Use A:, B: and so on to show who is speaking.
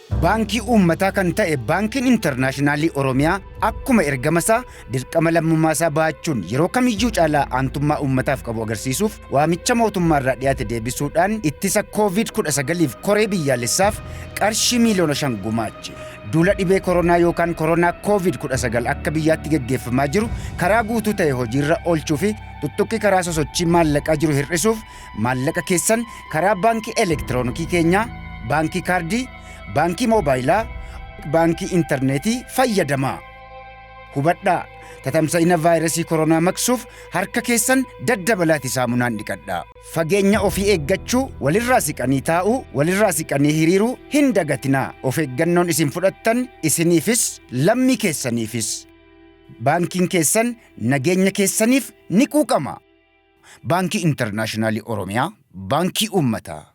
A: Baankii uummataa kan ta'e Baankiin Intarnaashinaalii Oromiyaa akkuma ergama isaa dirqama lammummaa isaa bahachuun yeroo kamiyyuu caalaa aantummaa uummataaf qabu agarsiisuuf waamicha mootummaarraa dhiyaate deebisuudhaan ittisa COVID-19f koree biyyaalessaaf qarshii miiliyoona 5 gumaache. Duula dhibee koronaa yookaan koronaa COVID-19 akka biyyaatti geggeeffamaa jiru karaa guutuu ta'e hojiirra oolchuu fi tuttuqqii karaa sosochii maallaqaa jiru hir'isuuf maallaqa keessan karaa baankii elektiroonikii keenyaa, baankii kaardii, baankii moobaayilaa, baankii intarneetii fayyadamaa. Hubadhaa, tatamsa'ina vaayirasii koronaa maqsuuf harka keessan daddabalaati saamunaan dhiqadhaa. Fageenya ofii eeggachuu, walirraa siqanii taa'uu, walirraa siqanii hiriiruu hin dagatinaa. Of eeggannoon isin fudhattan isiniifis lammii keessaniifis. Baankiin keessan nageenya keessaniif ni quuqama. Baankii Intarnaashinaalii Oromiyaa, Baankii Uummataa.